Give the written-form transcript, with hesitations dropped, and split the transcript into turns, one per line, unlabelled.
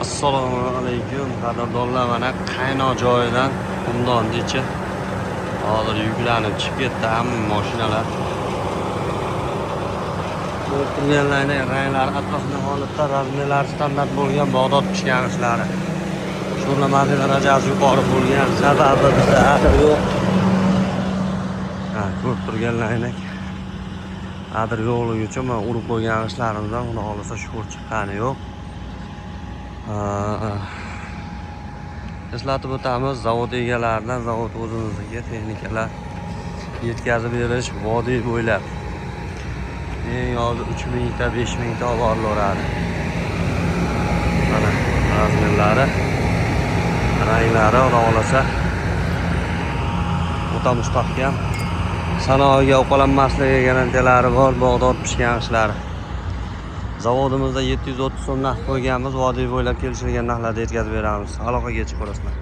Assalomu alaykum, qadrdonlar. Mana qaynoq joyidan, qumdonni ichi, hozir yuklanib chiqib ketdi hamma mashinalar. Ko'rib turganlaringdek, ranglari atrofli holatda, razmerlari standart bo'lgan Bag'dod pishgan g'ishlari. Sho'rlamasi darajasi yuqori bo'lgan sababi bizda adir yo'q. Ha, ko'rib turganlaringdek, adir yo'qligi uchun mana urib qo'ygan g'ishtlarimizdan, xudo xohlasa, sho'r chiqqani yo'q. Eslatib o'tamiz, zavod egalaridan, zavod o'zimizniki, texnikalar yetkazib berish vodiy bo'ylab eng ozi 3000 ta, 5000 ta olib borilaveradi. Mana razmerlari, ranglari, xudo xohlasa, o'ta mustahkam, sanoiga uqalanmasligi garantiyalari bor Bag'dod pishgan g'ishlari. Zavodimizda 730 so'm narx qo'yganmiz, vodiy bo'ylab kelishilgan narxlarda yetkazib beramiz. Aloqaga chiqaverasizlar.